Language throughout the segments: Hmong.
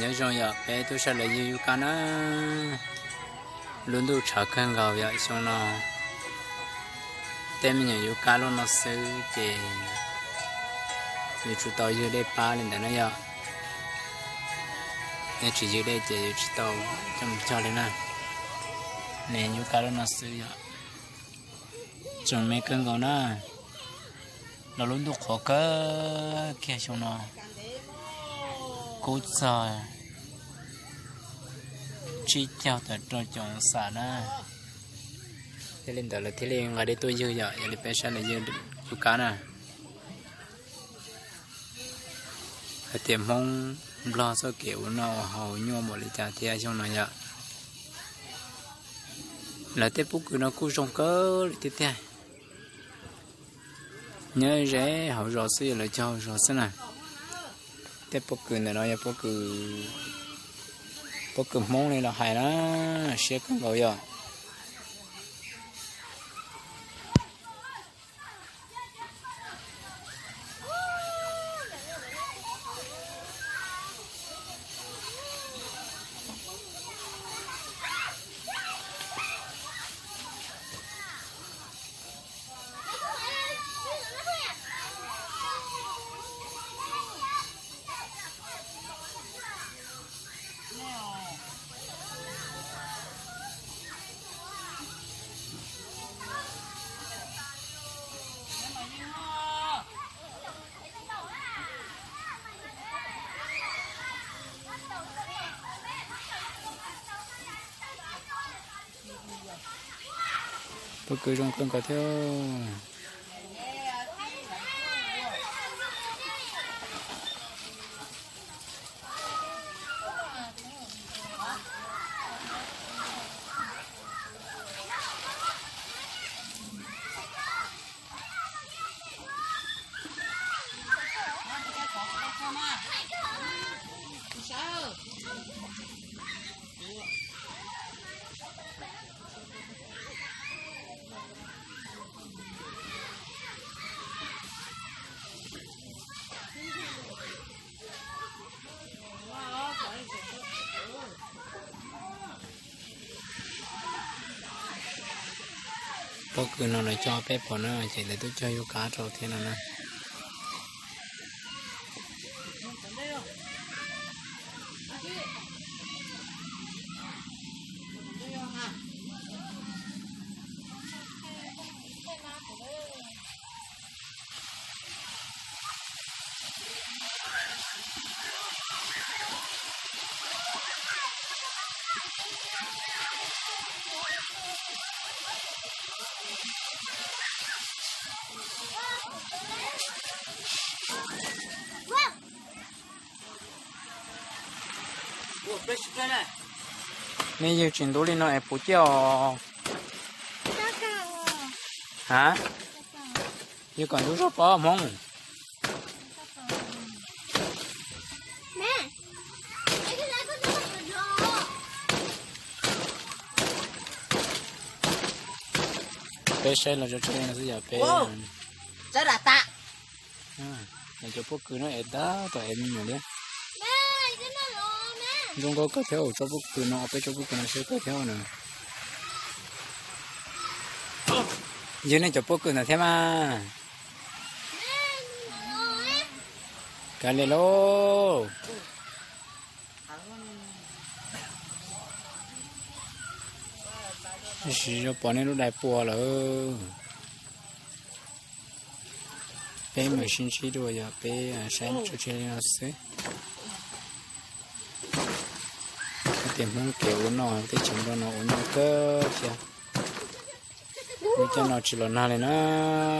Nyob zoo yom, peb tuaj saib lawv yug yub kab na. Lub ntuj tshav kawg nkaus yom, xyoo no tej me nyuam yub kab loj no xwb ces yuav tsum tau ywg dej pab li ntawd na yom. Yog tsis ywg dej ces yuav tsis tau coj mus cog li na. Ne yub kab loj no xwb yom. Tseem me kawg nkaus na. Los lub ntuj qhuav kawg kiag xyoo no, kub txog tsib caug tawm rau caum xam na. Thiaj li ntawd lawv thiaj li nqa dej tuaj ywg yom, yog li peb saib lawv ywg yub kab na. Hais tias Hmoob Nplog txoj kev ua noj ua haus nyuaj npaum li cas thiab xyoo no yom. Lawv tej pob kws no kuj zoo kawg li tiag tiag. Nyob ze hauv zos xwb, yog lawv cog hauv zos xwb na. Tej pob kws ntawm no yog pob kws Hmoob li los hais na, siab kawg nkaus yom. Pob kws zoo kawg nkaus thiab. Pob kws no lawv cog peb pom na, ces lawv twb cog yub kab rau thiab no na. Nej yug tsis ntub li no es puas ciaj os? Ha? Yug kom ntub zog pob Hmoob. Peb saib los tso tseg no xwb yog peb. Cov pob kws no es tab tom es me nyuam li. Zoo nkauj kawg thiab, tsob pob kws no, peb tsob pob kws no siab kawg thiab na. Yog nej cov pob kws ntawd thiab mas. Kav liam lauj. Tab sis pom nej lub dais puas lawm. Peb mam sib ntsib dua yog peb saib tso tseg li no xwb. Hais tias Hmoob kev ua noj teb chaws nplog no ua noj kawg thiab. Lub caij no tsis los nag li na,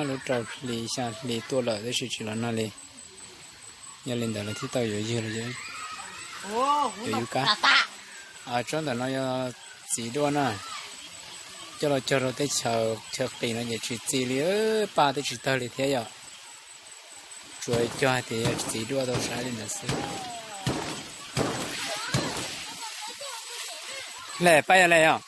lub rau hli xya hli tuaj lawm tab sis tsis los nag li. Yog li ntawd lawv thiaj tau yuav ywg los yuav yub kab. Tsob ntawm no yog txiv duaj na, coj los cog rau teb chaws chaw qis no ces tsis txi li, paj twb tsis tawg li thiab yom. Tsuas cog hais tias yog txiv duaj tau saib li ntawd xwb. Le paj yog le os.